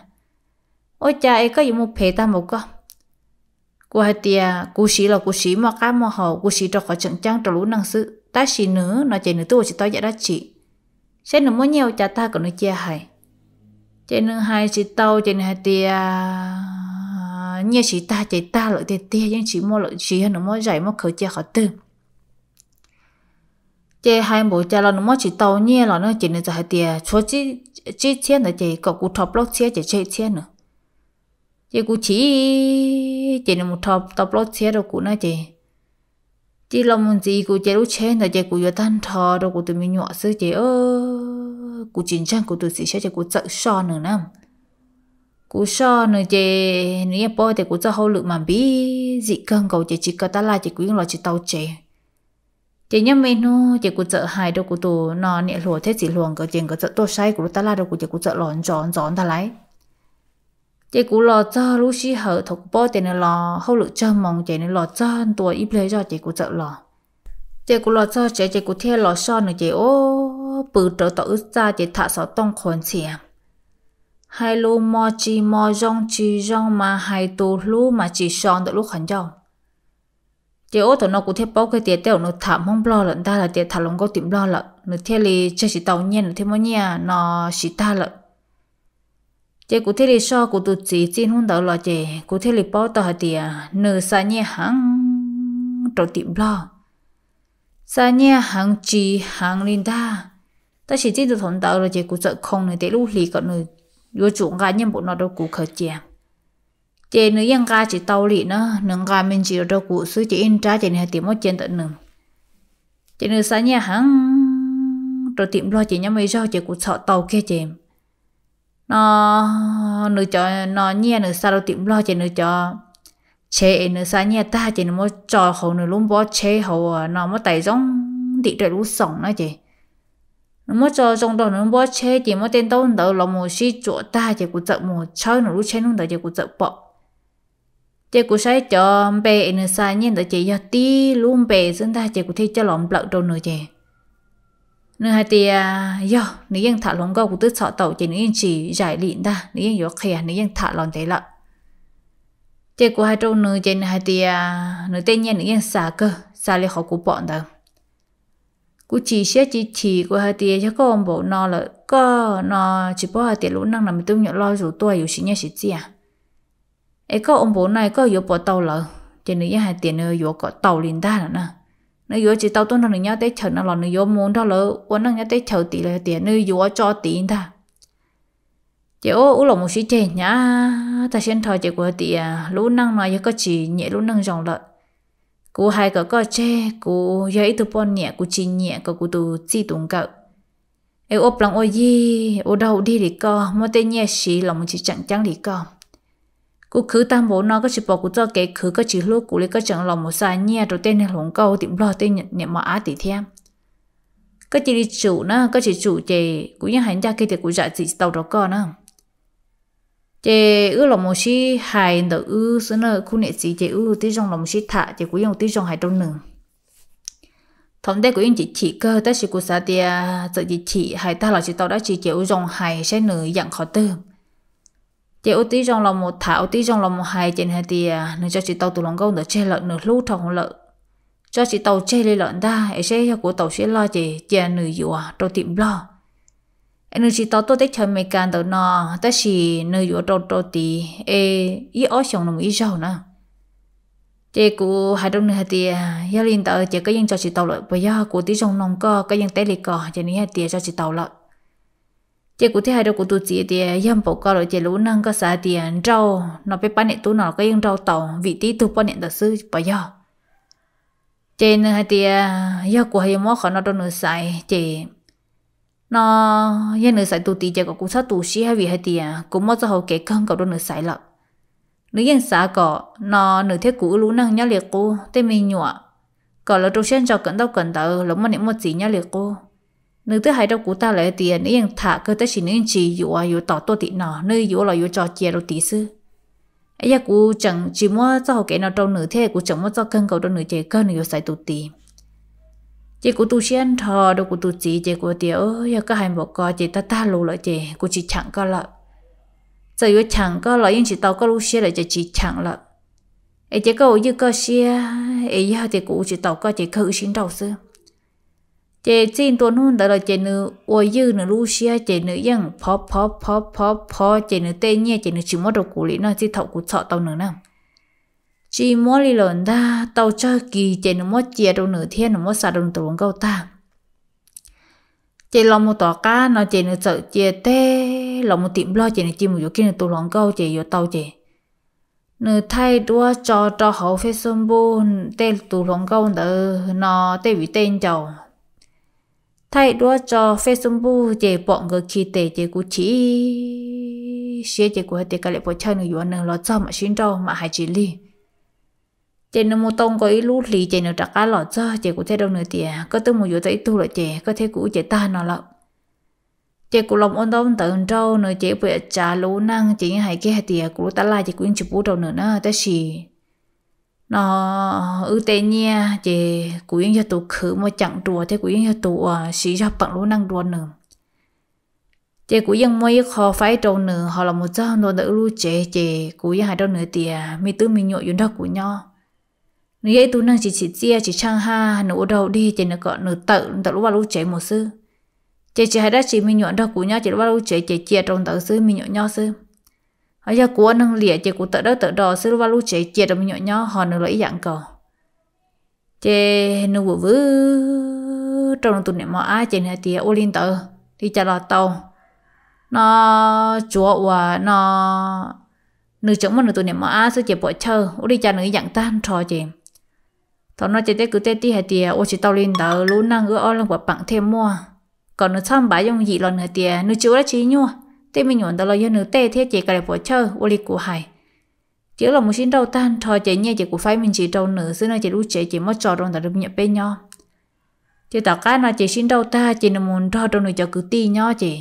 Ua cas es koj yuav mus phem tag npaum koj? Kuv hais tias kuv siv los kuv siv muaj qab muaj hau, kuv siv rau qhov tseem ceeb rau lub neej xwb, tab sis nws no ces nws twb ua tsis tau yam dab tsi. Saib nws muab nyiaj ua cas tag kom nws cia hais. Ces nws hais tsis tau ces nws hais tias nyiaj siv tag ces tag lawm tiag tiag, yeej tsis muaj lawm, tsis yog nws muab zais muab khaws cia qhov twg. Ces hais npaum cas los nws muab tsis tau nyiaj los no ces nws txawm hais tias tshuav tsib txhiab ntawd ces kom kuv rho plaub txhiab ces tseg txhiab nws. Ces kuv chim, ces nws mus rho tau plaub txhiab rau kuv na ces cia los mus ntxiv kuv ces lub tsheb ntawd ces kuv yuav tag nrho rau kuv tus me nyuam xwb ces kuv tsis ntseeg kuv tus txiv siab ces kuv txawm soj nws na. Kuv soj nws ces nws yeej paub tias kuv txoj hauj lwm mas npib zim kawg nkaus ces tsis kaw tab laj ces kuv yeej los tsis tau tsev. Ces nyob me hnub ces kuv txawm hais rau kuv tus no niam hluas thiab txiv hluas nkawd ces nkawd txawm tuaj saib kuv lub tab laj rau kuv ces kuv txawm los ntxov ntxov ntag lauj. Ces kuv los txog lub sij hawm thaum kuv paub tias nws los hauj lwm tsawg moos ces nws los txog ntua ib pliag zoj ces kuv txawm los. Ces kuv los txog tsev ces kuv thiaj los soj nws ces ua pw rau tom wb txaj ces tham xov tooj qhuas ntxhias. Hais lus mos tsis mos zoo tsis zoo mas hais tus hlub mas tsis so ntawm lub qhov ncauj. Ces ua thaum no kuv thiaj paub kiag tias tej zaum nws tham Hmoob Nplog lawm ntag los tias tham hluas nkauj tim Nplog lawm, nws thiaj li tseg tsis tau nyiaj, nws thiaj muab nyiaj no siv tag lawm. Ces kuv thiaj li soj kuv tus txiv txij hnub ntawd los ces kuv thiaj li paub tau hais tias nws xa nyiaj heev rau tim Nplog, xa nyiaj heev tsis heev li ntag. Tab sis txij ntua thaum ntawd los ces kuv txawm khoo nws tias lub hlis kom nws yuav tsum nqa nyiaj npaum no rau kuv khaws cia. Ces nws yeej nqa tsis tau li na, nws nqa me ntsis rau kuv xwb ces ib nrab ces nws hais tias muab cia ntawm nws. Ces nws xa nyiaj heev rau tim Nplog ces nyob me zaug ces kuv txhom tau kiag ces no nws cov no nyiaj nws xa rau tim Nplog ces nws cov tsheb es nws xa nyiaj tag ces nws muab tso hauv nws lub npob tsheb hauv no muab tais zoo ntim rau lub xoom na ces nws muab tso zoo rau nws lub npob tsheb ces muab tej ntaub ntawv los mus sib tsuam tag ces kuv txawm mus tshawb nws lub tsheb hnub ntawd ces kuv txawm pom. Ces kuv saib cov npe es nws xa nyiaj ntawd ces yog tib lub npe xwb ntag ces kuv thiaj coj los nplawm rau nws ces nws hais tias yog nws yeej tham hluas nkauj, kuv twb txhom tau ces nws yeej tsis zais li ntag, nws yeej yuav qhia, nws yeej tham los ntev lawm. Ces kuv hais rau nws ces nws hais tias nws tej nyiaj nws yeej xa kawg, xa li qhov kuv pom ntawd. Kuv chim siab chim chim, kuv hais tias yog koj ua npaum no lawm, koj no tsis paub hais tias lub neej no me tub me nyuam loj zus tuaj yus siv nyiaj siv txiaj, es koj ua npaum no koj yuav puas tau lawv? Ces nws yeej hais tias nws yuav kom tau li ntag no na. Nws yuav tsis tau tuaj nrog nws nyob teb chaws no los nws yuav mus nrog lawv ua neej nyob teb chaws tid los tias nws yuav tso tid ntag. Ces wb los mus sib ceg hnyav tag siab nrho ces kuv hais tias lub neej no yog koj tsis nyiam lub neej zoo lawm, kuv hais kom koj tseg, kuv yog ib tug poj niam kuv tsis nyiam kom kuv tus txij tus nkawm es ua plees ua yig ua dog dig li koj, muab tej nyiaj siv los mus tsis tseem ceeb li koj. Kuv khwv tag npaum no koj tsis pom kuv txoj kev khwv, koj tsis hlub kuv li, koj tseem los mus xa nyiaj rau tej neeg hluas nkauj tim Nplog, tej niam mos ab tim thiab. Koj cia li tsum na, koj tsis tsum ces kuv yeej hais ncaj kiag tias kuv zam txim tsis tau rau koj na. Ces wb los mus sib hais ntawm wb xwb na, khub niam txiv ces wb tib zoo los mus sib tham ces kuv yeej ua tib zoo hais rau nws. Thaum ntej kuv yeej chim chim kawg tab sis kuv xav tias txawm chim chim hais tag los tsis tau dab tsi ces ua zoo hais saib nws yeem qhov twg. Ces ua tib zoo los mus tham, ua tib zoo los mus hais ces nws hais tias nws tso tsis tau tus hluas nkauj ntawd tseg lawm, nws hlub dhau hwv lawm, tso tsis tau tseg li lawm ntag, es saib yog kuv tau siab loj ces cia nws yuav rau tim Nplog. Es nws tsis tau tuaj teb chaws Amelikas ntawm no, tab sis nws yuav rau rau tid es ib ob xyoos nws mus ib zaug na. Ces kuv hais rau nws hais tias yog li ntawd ces koj yeej tso tsis tau lawm puas yog? Kuv tib zoo noog koj, koj yeej teb li ko. Ces nws hais tias tso tsis tau lawm. Ces kuv thiaj hais rau kuv tus txiv tias yog npaum ko lawm ces lub neej koj xav tias nrauj no peb pab niam tub no los koj yeej nrauj tau vim tib tug poj niam ntawd xwb puas yog? Ces nws hais tias yog kuv hais yuav muab qhov no rau nws xaiv ces no, yog nws xaiv tus tid ces kom kuv txhob tu siab vim hais tias kuv muab txoj hauv kev kawg nkaus rau nws xaiv lawm. Nws yeej xav kom no nws thiab kuv wb lub neej nyob li qub, tej me nyuam kom lawv rau siab ntso kawm ntaub kawm ntawv, lawv muaj niam muaj txiv nyob li qub. Nws twb hais rau kuv tag lawm hais tias nws yeej tham kawg tab sis nws yeej tsis yuav, yuav tos tuaj tim no, nws yuav los yuav tso cia rau tid xwb. Yog kuv tseem tsis muab txoj hauv kev no rau nws thiab kuv tseem muab txoj kawg nkaus rau nws ces kawg nws yuav xaiv tus tid. Ces kuv tu siab nrho rau kuv tus txiv ces kuv tias yog koj hais npaum ko ces tag tag lus lawm ces kuv tsis cheem koj lawm. Txawm yuav cheem koj los yeej tsis tau koj lub siab lawm ces tsis cheem lawm. Es ces koj ua ywj koj siab, es yog tias kuv ua tsis tau koj ces kawg wb sib nrauj xwb. Ces txij ntua hnub ntawd los ces nws ua ywj nws lub siab ces nws yeej phov phov phov phov phov ces nws tej nyiaj ces nws tsis muab rau kuv li no txij thaum kuv txhom tau nws na. Tsis muab li lawm ntag, tau tsawg kis ces nws muab cia rau nws thiab nws muab xa rau nws tus hluas nkauj tag. Ces los mus tom qab no ces nws txawm cia teb los mus tim Nplog ces nws cia mus yuav kiag nws tus hluas nkauj ces yuav tau ces nws thaij duab tso rau hauv Facebook tej tus hluas nkauj ntawd no tej viv tej ncaus. Thaij duab tso Facebook ces pom nkawd khi tes ces kuv chim siab ces kuv hais tias kav liam puas chawj, nws yuav nws los txog mam sib nrauj mam hais tsis lig. Ces nws mus tau nkaus ib lub hlis ces nws rov qab los txog ces kuv thiaj rau nws tias koj twb mus yuav tau ib tug lawm ces koj thiab kuv wb ces tag no lawm. Ces kuv los ua ntaub ntawv nrauj nws ces wb puas yuav tsav lub neej ces yeej hais kiag hais tias kuv lub tab laj ces kuv yeej tsis pub rau nws na tab sis no wb tej nyiaj ces kuv yeej yog tus khwv muaj ceem dua thiab kuv yeej yog tus uas siv zog peem lub neej dua nws. Ces kuv yeej muab ib qho faib rau nws ho los mus txog ntua ntawm wb lub tsev ces kuv yeej hais rau nws tias me tub me nyuam yuav nrog kuv nyob. Nws yog ib tug neeg tsis txim txiaj tsis tsheej haj, nws ua dog dig ces nws kom nws tawm ntawm lub vaj lub tsev mus xwb. Ces tsis hais dab tsi, me nyuam nrog kuv nyob ces lub vaj lub tsev ces cia rau ntawd xwb, me nyuam nyob xwb. Ho yog kuv ua neeg liam ces kuv tawm dawb tawm do xwb, lub vaj lub tsev cia rau me nyuam nyob ho nws los ib yam nkaus. Ces nws vwm vwm rau nws tus niam mos ab ces nws hais tias ua li ntawd li cas los tau, no tsuav uas no nws tseem muaj nws tus niam mos ab xwb ces puas chawj, ua li cas nws yeem tag nrho ces thaum no ces tej kwv tej tij hais tias ua tsis tau li ntawd, lub neej wb ob leeg puas peem thiaj muaj. Kom nws txhob npav yooj yim los nws hais tias nws tsis ua dab tsi nyuaj, tej me nyuam ntawd los yog nws tej thiab ces kav liam puas chawj, ua li kuv hais. Ces wb los mus sib nrauj tag nrho ces nyiaj ces kuv faib me ntsis rau nws xwb no ces lub tsev ces muab tso rau ntawd rau me nyuam peb nyob. Ces tom qab no ces sib nrauj tag ces nws mus nrog rau nws cov kwv tij nyob ces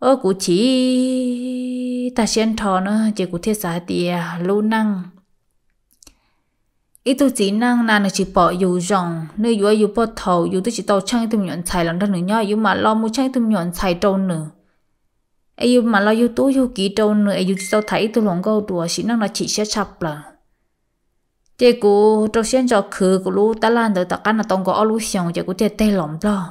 o kuv chim tag siab nrho na ces kuv thiaj xav hais tias lub neej ib tug txiv neej na nws tsis pom yus zoo, nws yuav yus puag thaum yus twb tsis tau tsheej ib tug me nyuam ntxhais los nrog nws nyob, yus mam los mus tsheej ib tug me nyuam ntxhais rau nws. es yus mam los yug tub yug kiv rau nws es yus tsis tau tham ib tug hluas nkauj dua, sim neej no chim siab tshaj plaws. Ces kuv rau siab ntso khwv kuv lub tab laj ntawd tom qab no tau nkaus ob lub xyoos ces kuv thiaj teg los Nplog.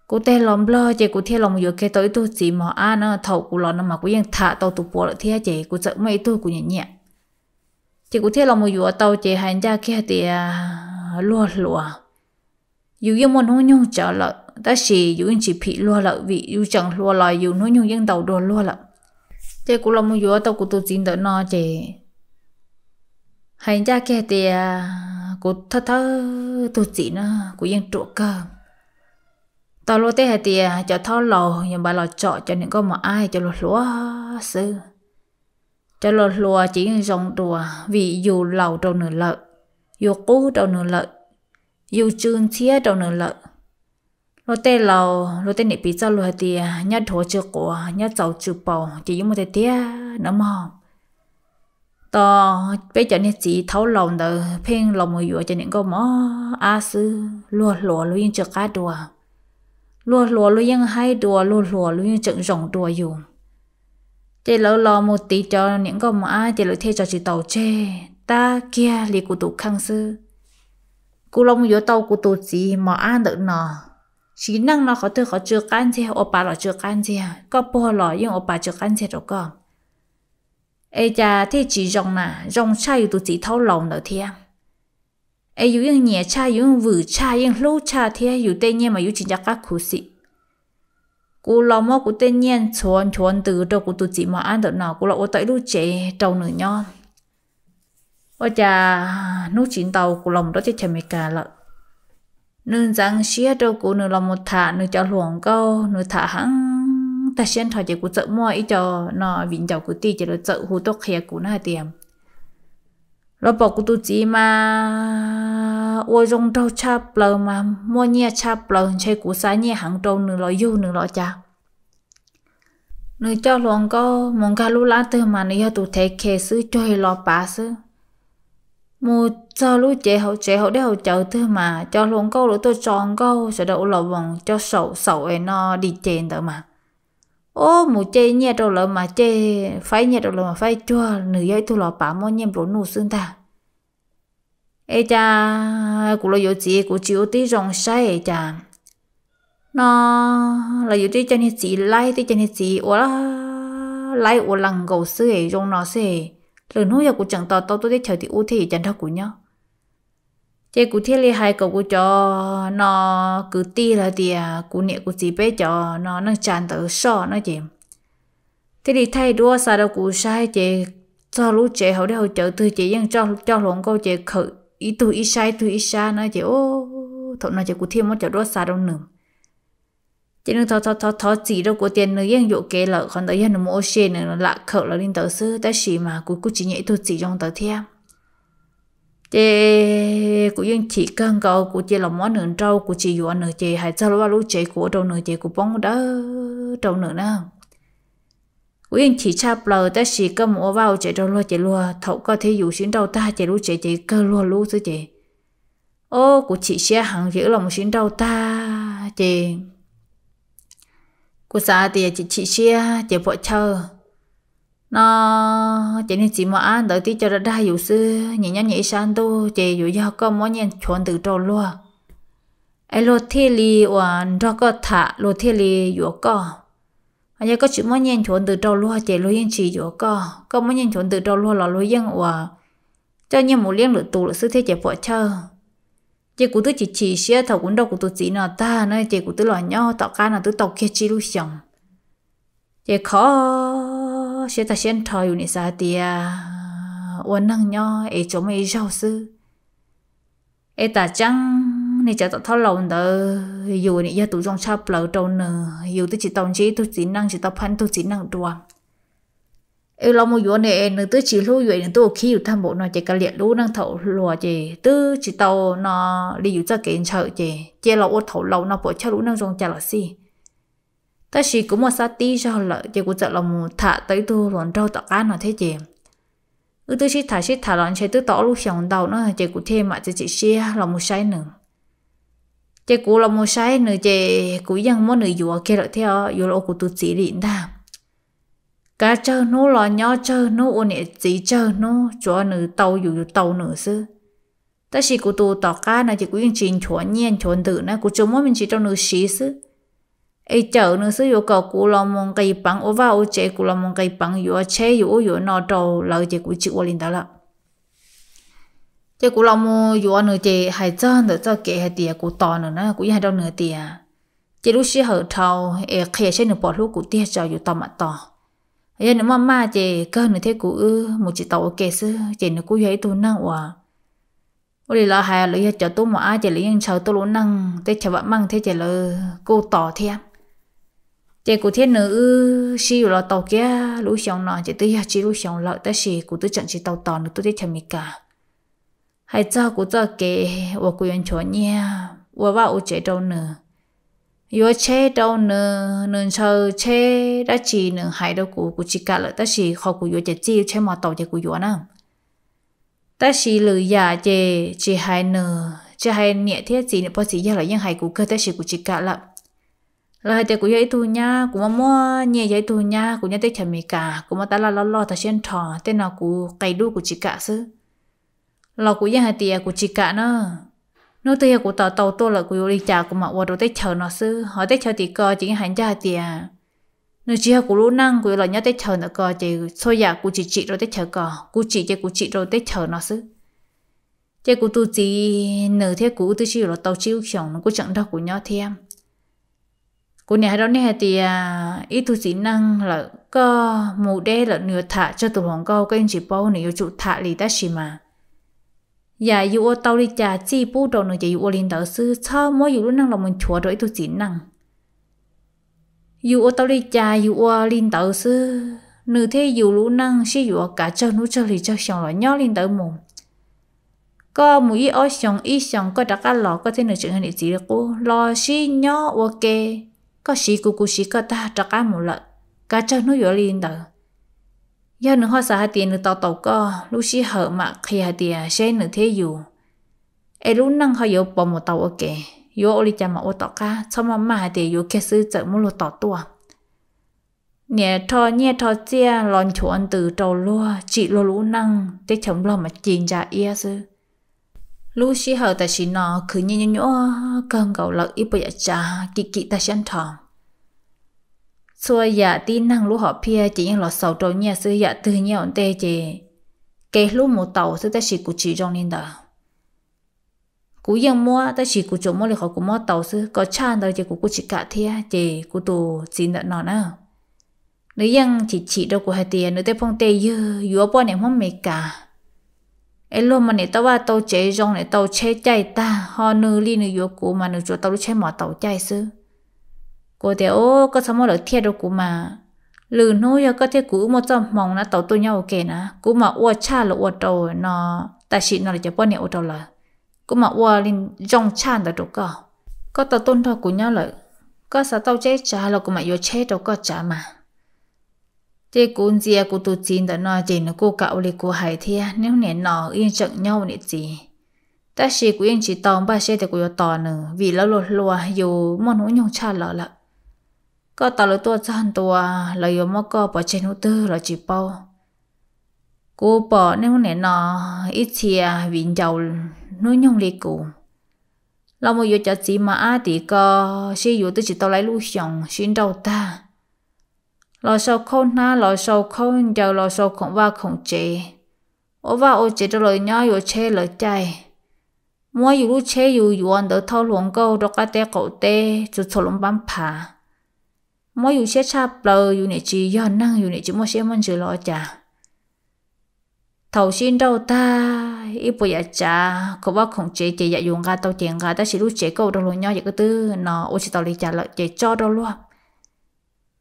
Kuv teg los Nplog ces kuv thiaj los mus yuav kiag tau ib tug txiv mos ab na, thaum kuv los no mas kuv yeej tham tau tus puav lawm thiab ces kuv txawm muaj ib tug kuv nyiam nyiam. Ces kuv thiaj los mus yuav tau ces hais ncaj kiag tias luag hluas, yus yeej muaj hnub nyoog tsawv lawm tab sis yus yeej tsis phim luag lawm vim yus tseem hluas los yus hnub nyoog yeej ntau dua luag lawm. Ces kuv los mus yuav tau kuv tus txiv ntawm no ces hais ncaj kiag tias kuv thawj thawj tug txiv na kuv yeej ruam kawg. Tau luag tej hais tias cov thaub laus yus npaj los tsom cov niam nkauj mos ab cov luag hluas xwb. Cov luag hluas ces yeej zoo dua vim yus laus rau nws lawm, yus qub rau nws lawm, yus tsw ntxhiab rau nws lawm. Luag tej laus luag tej niam piv txoj lus hais tias nyob dhuav tsw quav, nyob txaus tsw paus ces yeej muaj tiag tiag na mog. Tos peb cov niag txiv thaub laus ntawd pheej los mus yuav cov niam nkauj mos ab xwb, luag hluas luag yeej tsw qab dua, luag hluas luag yeej haib dua, luag hluas luag yeej tseem zoo dua yus. Ces lawv los mus tiv cov niam nkauj mos ab ces lawv thiaj tso tsis tau tseg, tab kiag li kuv tus kheej xwb. Kuv los mus yuav tau kuv tus txiv mos ab ntawm no, sim neej no qhov twg qhov tsw qab ntxiag ua pa los tsw qab ntxiag, koj puag los yeej ua pa tsw qab ntxiag rau koj. Es cas thiaj tsis zoo na, zoo tshaj yus tus txiv thaub laus ntawd thiab. Es yus yeej nyiam tshaj, yus yeej vwm tshaj, yeej hlub tshaj thiab yus tej nyiaj mas yus tsis nco qab khuv xim. Kuv los muab kuv tej nyiaj ntxhuav nchuav ntws rau kuv tus txiv mos ab ntawm no, kuv los ua tau ib lub tsev rau nws nyob. Ua cas hnub tsis ntau kuv los mus rau teb chaws Amelikas lawm, nws ntxeev siab rau kuv, nws los mus tham nws cov hluas nkauj, nws tham heev tag siab nrho ces kuv txawm muaj ib co no viv ncaus kwv tij ces lawv txawm hu tuaj qhia kuv na hais tias lawv pom kuv tus txiv mas ua zoo nraug tshaj plaws mas muaj nyiaj tshaj plaws, ntshe kuv xa nyiaj heev rau nws los yug nws los cas. Nws coj hluas nkauj mus nkag lub lab twg mas nws yog tus thev khes xwb, cuag li los pav xwb. Mus txog lub cev hauv tsev hauv dej hauv cawv twg mas cov hluas nkauj lawv tuaj tso nkauj, sawv daws ua los voos, cov saum xaum es no dim ces ntawd mas, o, mus cej nyiaj rau lawv mas cej, faib nyiaj rau lawv mas faib cuag nws yog ib tug los pav muaj nyiaj nplua nuj xwb ntag. Es cas kuv los yuav txiv kuv tsis ua tib zoo saib es cas no los yuav tib co niag txiv laib, tib co niag txiv ua laib ua lees nkaus xwb es zoo no xwb es, lwm hnub yog kuv tseem tos tau tuaj teb chaws tim ub thiab yuav cas nrog kuv nyob. Ces kuv thiaj li hais kom kuv cov no kwv tij los tias kuv niam kuv txiv peb cov no neej tsa ntawd soj no ces thiaj li thaij duab xa rau kuv saib ces txog lub tsev hauv dej hauv cawv twg ces yeej coj hluas nkauj ces khawm ib tug ib sab ib tug ib sab na ces, thaum no ces kuv thiaj muab cov duab xa rau nws. Ces nws thov thov thov txim rau kuv tias nws yeej yuam kev lawm, qhov ntawd yog nws mus ua si nws lam khawm los li ntawd xwb, tab sis mas kuv kuj tsis nyiam ib tug txiv zoo ntawd thiab. Ces kuv yeej chim kawg nkaus, kuv cia los muab nws nrauj, kuv tsis yuav nws ces hais txog lub vaj lub tsev kuv ua rau nws ces kuv poob dawb rau nws na. Kuv yeej chim tshaj plaws, tab sis koj mus ua vaj ua tsev rau luag ces luag thaum koj thiab yus sib nrauj tag ces lub tsev ces kawg luag lub xwb ces, o, kuv chim siab heev ces wb los mus sib nrauj tag ces kuv xav tias chim chim siab ces puam chawj no ces niag txiv mos ab ntawd tib co dag dag yus xwb, nyias nyob nyias ib sab ntuj ces yuav yog koj muab nyiaj nchuav ntws rau luag es luag thiaj li uas nrog koj tham, luag thiaj li yuav koj. Yog koj tsis muab nyiaj nchuav ntws rau luag ces luag yeej tsis yuav koj, koj muab nyiaj nchuav ntws rau luag los luag yeej uas coj nyiaj mus liab lwm tus lawm xwb thiab ces puam chawj. Ces kuv twb chim chim siab thaum kuv nrauj kuv tus txiv no tag na ces kuv twb los nyob tom qab no twb tau kiag tsib lub xyoos. Ces kho siab tag siab nrho, yus nim xav tias ua neeg nyob es tsuas muaj ib zaug xwb. Es tam tseeb niag tsav tom thaub laus ntawd yus nim yog tus zoo tshaj plaws rau nws, yus twb tsis tau ntsib ib tug txiv neej, tsis tau phab ib tug txiv neej dua. Es los mus yuav nws es nws twb tsis hlub yus es nws twb ua khib yus tag npaum no ces kav liam lub neej thaum hluas ces twb tsis tau no li yus txoj kev ntshaw ces cia los ua thaum laus no puam chawj lub neej zoo cas los xij. Tab sis kuv muaj xab tib zog lawm ces kuv txawm los mus tham tau ib tug hluas nraug tom qab no thiab ces wb twb sib tham sib tham los ntshe twb tau ob lub xyoos ntau na ces kuv thiaj mam txiav txim siab los mus saib nws. Ces kuv los mus saib nws ces kuv yeej muab nws yuav kiag lawm thiab yuav los ua kuv tus txiv li ntag. kav tsawg hnub los nyob tsawg hnub, ua niam txiv tsawg hnub, tsuav nws tau yus yus tau nws xwb. Tab sis kuv tus tom qab no ces kuv yeej tsis nchuav nyiaj nchuav ntws na, kuv tsuas muab me ntsis rau nws siv xwb. Es cawm nws xwb, yuav kom kuv los mus nqis peev ua vaj ua tsev, kuv los mus nqis peev yuav tsheb yuav ub yuav no rau lawv ces kuv tsis ua li ntawd lawm. Ces kuv los mus yuav nws ces hais txog ntawm txoj kev hais tias kuv tos nws na, kuv yeej hais rau nws tias, ces lub sij hawm dhau es qhia seb nws puas hlub kuv tiag tso, yus tos mam tos. Yog nws maj maj ces kawg nws thiab kuv wb mus tsis tau ua ke xwb. Ces nws kuj yog ib tug neeg uas, ua li lawv hais, lawv yog cov tub mos ab ces lawv yeej ntshaw tuaj lub neej teb chaws vam meej thiab ces lawv kuj tos thiab. Ces kuv thiab nws wb sib yuav los tau kiag lub xyoo no ces twb yog tsib lub xyoo lawm, tab sis kuv twb tseem tsis tau tos nws tuaj teb chaws Amelikas. Hais txog kuv txoj kev uas kuv yuav nchuav nyiaj ua vaj ua tsev rau nws, yuav tsheb rau nws, nws ntshaw tsheb dab tsi nws hais rau kuv, kuv tsis kam lawm, tab sis qhov kuv yuav ces txij tsheb mos taus ces kuv yuav na. Tab sis lwm yam ces tsis hais nws, tsis hais niam thiab txiv, niam pog txiv yawg los yeej hais kuv kawg, tab sis kuv tsis kam lawm. Lawv hais tias kuv yog ib tug nyab, kuv muaj muaj nyiaj, yog ib tug nyab, kuv nyob teb chaws Amelikas, kuv muaj tab laj loj loj tag siab nrho, tej no kuv qia dub kuv tsis kam xwb. Los kuv yeej hais tias kuv tsis kam na. Hnub twg yog kuv tos tau tuaj lawm kuv yuav ua li cas kuv mam ua rau teb chaws no xwb. Hos teb chaws tim ko ces yeej hais ncaj hais tias nws tsis yog kuv lub neej, kuv yuav los nyob teb chaws ntawm ko ces txhua yam kuv tsim tsim rau teb chaws ko, kuv tsim ces kuv tsim rau teb chaws no xwb. Ces kuv tus txiv nws thiab kuv wb twb sib yuav los tau tsib lub xyoos, nws kuj tseem nrog kuv nyob thiab. Kuv niam hais rau nej hais tias ib tug txiv neej lawm koj mus deb lawm nws yuav tham tsawg tus hluas nkauj koj yeej tsis paub, nws yuav tsum tham li, tab sis mas yam yus ua tau li cas txij pub rau nws ces yus ua li ntawd xwb, txhob muab yus lub neej los mus nchuav rau ib tug txiv neej. Yus ua tau li cas yus ua li ntawd xwb. Nws thiab yus lub neej sib yuav kav tsawg hnub tsawg hli tsawg xyoo los nyob li ntawd mus. Koj mus ib ob xyoos ib xyoos koj rov qab los koj thiab nws tseem yog niam txiv li qub, los sib nyob ua ke, koj siv kuv kuv siv koj tag rov qab mus lawm, kav tsawg hnub yuav li ntawd. Yog nws ho xav hais tias nws tos taus koj, lub sij hawm mam qhia hais tias seb nws thiab yus es lub neej ho yuav pov mus tau ua ke, yuav ua li cas mam ua tom qab, txhob maj maj hais tias yuav kiag xwb txawm muab luag tos tuaj. Niam rho nyiaj rho txiaj los nchuav ntws rau luag, tsim luag lub neej, teb chaws Nplog mas ci ntsa iab xwb. Lub sij hawm tam sim no khwv nyiaj nyuaj nyuaj kawg nkaus lawm, ib puas yam tsav kim kim tag siab nrho. Txhua yam tib neeg lub hom phiaj ces yeej los xaus rau nyiaj xwb, yam twg nyiaj ua ntej ces kev hlub mus taus xwb, tab sis kuv tsis zoo li ntawd. Kuv yeej muab tab sis kuv tsuas muab li qhov kuv muab tau xwb, kom tshaj ntawd ces kuv kuj tsis kam thiab. Ces kuv tus txiv ntawm no na, nws yeej chim chim rau kuv hais tias nws tej phooj tej ywg yuav poj niam Hmoob Amelikas es luag mas niam tau vaj tau tsev zoo, niam tau tsheb caij tag, ho nws li nws yuav kuv mas nws tsuas tau lub tsheb mos taus caij xwb. Kuv tias, Au, koj txhob muab lawv thiaj rau kuv mas. Lwm hnub yog koj thiab kuv wb muaj txoj hmoo na tau tuaj nyob ua ke na, kuv mam ua tshaj lawv ua rau no, tam sim no lawv cov poj niam ua rau lawv, kuv mam ua li zoo tshaj ntawd rau koj. Koj tau tuaj nrog kuv nyob lawm, koj xav tau tsheb tsav los kuv mam yuav tsheb rau koj tsav mas. Ces kuv ntxias kuv tus txiv ntawm no ces nws kuj kam ua li kuv hais thiab. Niaj hnub nim no wb yeej tseem nyob ua niam txiv, tab sis kuv yeej tsis tau npaj siab tias kuv yuav tos nws, vim lawv luag hluas, yus muaj hnub nyoog tshaj lawv lawm. Koj tos lawv tuaj txog ntua, lawv yuav muab koj pov tseg hnub twg los tsis paub. Kuv pom niaj hnub nim no ib txhia viv ncaus hnub nyoog li kuv los mus yuav cov txiv mos ab tim ko, sib yuav twb tsis tau laib lub xyoos sib nrauj tag, los sau khaub hnab, los sau khaub ncaws, los sau khoom vaj khoom tsev, ua vaj ua tsev rau lawv nyob, yuav tsheb lawv caij, muab yus lub tsheb yus yuav ntawd thauj hluas nkauj rau qab teb qaum teb txhua txhua lub npab phav. Muab yus siab tshaj plaws, yus niam tsis yog neeg, yus niam tsis muaj siab muaj ntsws los ua cas. Thaum sib nrauj tag, ib puas yam tsav khoom vaj khoom tsev ces yam yus nqa tau ces nqa, tab sis lub tsev koj ua rau luag nyob ces koj twb no ua tsis tau li cas lawm ces tso rau luag.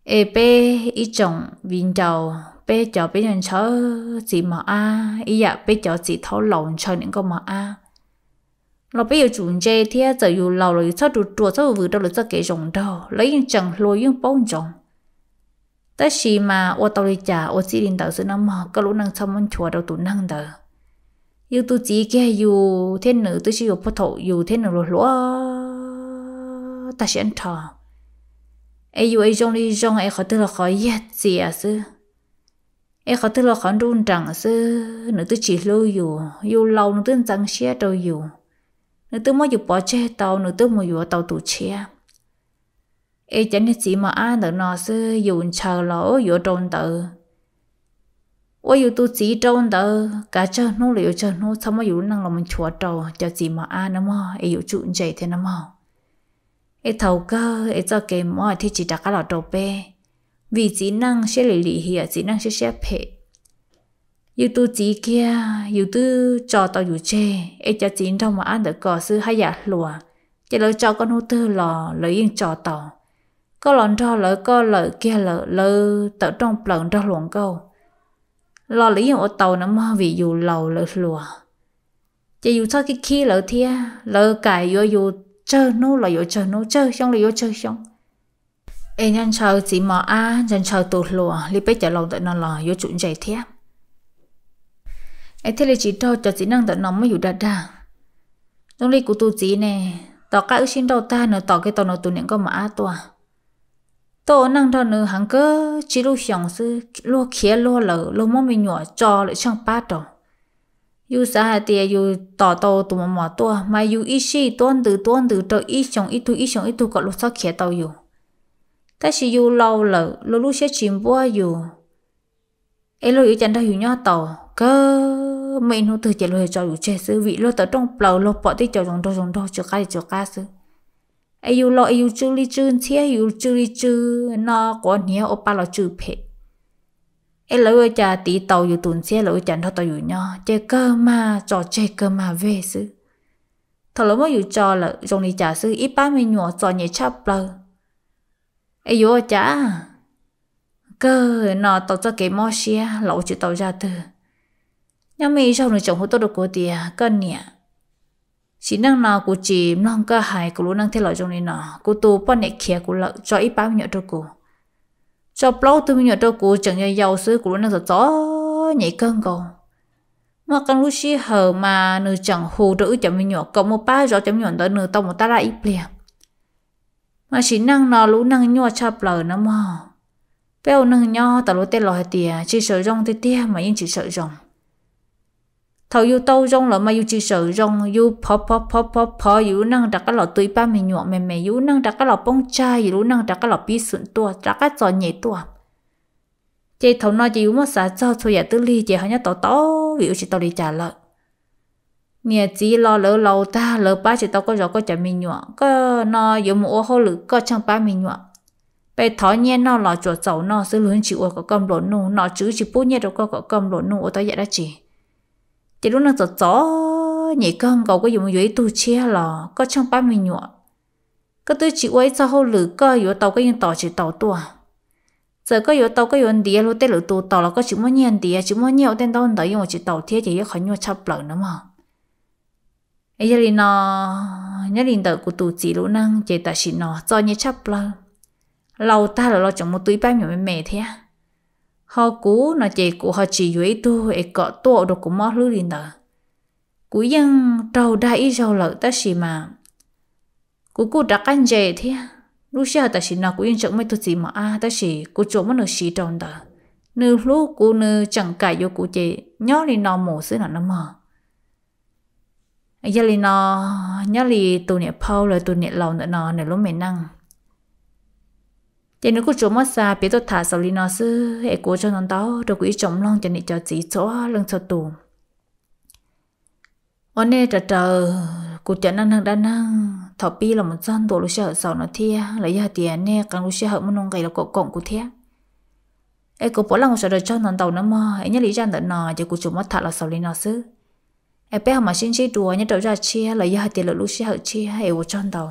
Es peb ib tsoom viv ncaus, peb cov peb ntshaw txiv mos ab ib yam peb cov txiv thaub laus ntshaw niam nkauj mos ab, los peb yuav tsum ntse thiab, txawm yus laus los yus txhob ruam ruam txhob vwm vwm rau lawv txoj kev zoo nraug, lawv yeej tseem hluas yeej paub ntsoov. Tab sis mas ua tau li cas ua txij li ntawd xwb no mog, koj lub neej txhob muab nchuav rau tus neeg ntawd. Yus tus txiv kiag yus thiab nws twb sib yuav puag thaum yus thiab nws hluas hluas tag siab nrho, es yus es zoo li zoo es qhov twg los qhov yag txias xwb. Es qhov twg los qhov nruj nreem xwb, nws twb tsis hlub yus, yus laus nws twb ntxeev siab rau yus, nws twb muab yus pov tseg tau, nws twb mus yuav tau tus tshiab. Es cov niag txiv mos ab ntawm no xwb yus ntshaw los yuav rau ntawd, ua yus tus txiv rau ntawd, kav tsawg hnub los yuav tsawg hnub, txhob muab yus lub neej los mus nchuav rau cov txiv mos ab no mog, es yus tsum ntse thiab no mog. Es thaum kawg es txoj kev mob thiaj tsis rov qab los rau peb, vim txiv neej siab lim lim hiam, txiv neej siab siab phem. Yus tus txiv kiag yus twb tso tau yus tseg, es cov txiv nraug mos ab ntawm ko xwb haj yam hluas, ces lawv tso koj hnub twg los lawv yeej tso tau. Koj los nrog lawv, koj lawm kiag lawm, lawv tawm rooj plaws nrog hluas nkauj los lawv yeej ua tau no mog, vim yus laus lawv hluas. Ces yus txhob khib khib lawv thiab, lawv kam yuav yus tsawg hnub los yuav tsawg hnub, tsawg xyoo los yuav tsawg xyoo. Es ntshaw ntshaw txiv mos ab, ntshaw ntshaw tus hluas li peb cov laus ntawm no los yuav tsum ntse thiab. Es thiaj li tsis raug cov txiv neej ntawm no muab yus dag dag. Zoo li kuv tus txiv ne, tom qab wb sib nrauj tag nws tos kiag tau nws tus niam nkauj mos ab tuaj. Tuaj ua neej nrog nws heev kawg tsib lub xyoos xwb, luag khiav luag lawm, luag muab me nyuam tso lawm tsheej pab rau. Yus xav hais tias yus tos tau tus mos mos tuaj, mas yus ib sij tuab ntws tuab ntws rau ib xyoos ib tug, ib xyoos ib tug kom luag txhob khiav tau yus. Tab sis yus laus lawm, luag lub siab tsis npuab yus, es luag yuav cas nrog yus nyob tau. Kawg muaj ib hnub twg ces luag yuav tso yus tseg xwb, vim luag tawm rooj plaws luag pom tej cov zoo nraug zoo nraug tsw qab li tsw qab xwb. Es yus laus es yus tsw li tsw ntxhiab, yus tsw li tsw no quav hniav ua pa los tsw phem. Es lawv ua cas tiv tau yus tus ntxhiab, lawv ua cas nrog tau yus nyob, ces kawg mag tso tseg kawg mag veg xwb. Thaum lawv muab yus tso lawm zoo li cas xwb, ib pab me nyuam txom nyem tshaj plaws. Es yuav ua cas? Kawg no tau txoj kev mob siab los ua tsis tau zaj twg. Nyob muaj ib zaug nws tseem hu tuaj rau kuv tias, koj niam, sim neej no kuv tsis mloog koj hais kuv lub neej thiaj los zoo li no. Kuv tus poj niam khiav kuv lawm, tso ib pab me nyuam rau kuv, tso plaub tug me nyuam rau kuv tseem yau yau xwb, kuv lub neej txom txom nyem kawg nkaus. Muaj qee lub sij hawm mas nws tseem hu rau wb cov me nyuam kom mus pab zov cov me nyuam ntawd, nws tau mus tab laj ib pliag. Mas sim neej no lub neej nyuaj tshaj plaws na mog. Peb ua neeg nyob tas luag tej laus hais tias tsis sawm zoo tiag tiag mas yeej tsis sawm zoo. Thaum yus tau zoo lawm mas yus tsis sawm zoo, yus phov phov phov phov phov yus lub neej rov qab los tu ib pab me nyuam me me, yus lub neej rov qab los poob tsag, yus lub neej rov qab los pib xwm tuaj, rov qab txom nyem tuaj. Ces thaum no ces yus muab xav txog txhua yam twb lig ces ho nyob tau tau vim ua tsis tau li cas lawm. Niam txiv los lawv laus tag, lawv pab tsis tau koj zov koj cov me nyuam, koj no yuav mus ua hauj lwm koj tsheej pab me nyuam. Pes thov nyiaj noj los tsuas txaus noj xwb, luag tsis ua kom koj nplua nuj, nom tswv tsis pub nyiaj rau koj kom koj nplua nuj ua tau yam dab tsi. Ces lub neej txom txom nyem kawg nkaus, koj yuav mus yuav ib tug tshiab los koj tsheej pab me nyuam. Koj twb tsis ua ib txog hauj lwm, koj yuav tau koj yeej tos tsis tau tuaj. Txawm koj yuav tau koj yuav ntiav luag tej lwm tus tos los koj tsis muaj nyiaj ntiav, tsis muaj nyiaj ua tej ntaub ntawv yeej ua tsis tau thiab, ces yog qhov nyuaj tshaj plaws na mog. Yog li no, nyob li ntawm kuv tus txiv lub neej ces tam sim no txom nyem tshaj plaws. Laus tag lawm los tseem mus tu ib pab me nyuam me me thiab. Ho kuv no ces kuv ho tsis yuav ib tug es kom tuaj ua rau kuv mob hlwb li ntawd. Kuv yeej raug dag ib zaug lawm tab sis mas kuv kuj rov qab ntse thiab. Lub sij hawm tam sim no kuv yeej tseem muaj ib tug txiv mos ab tab sis kuv tsuas muab nws siv rau ntawd. Nws hlub kuv, nws tseem kam yuav kuv ces nyob li no mus xwb no na mog. Yog li no, nyob li tus niam phauj los tus niam laus ntawm no nws lub me neej ces nws kuj tsuas muab xa piav tuaj tham xaus li no xwb es kuv ua tsaug ntau ntau rau kuv ib tsoom mloog cov niam cov txiv txhua leej txhua tus uas nej raws raws kuv cov neej neeg dab neeg thaum pib los mus txog ntua lub sij hawm xaus no thiab, los yog tias nej qee lub sij hawm muaj nuj nqis los koom koom kuv thiab. Es kuv puav leej ua sawv daws tsaug ntau ntau na mog. Es nyob li zaj ntawm no ces kuv tsuas muab tham los xaus li no xwb. Es peb ho mam sib ntsib dua nyob rau zaj tshiab los yog hais tias lwm lub sij hawm tshiab es ua tsaug ntau.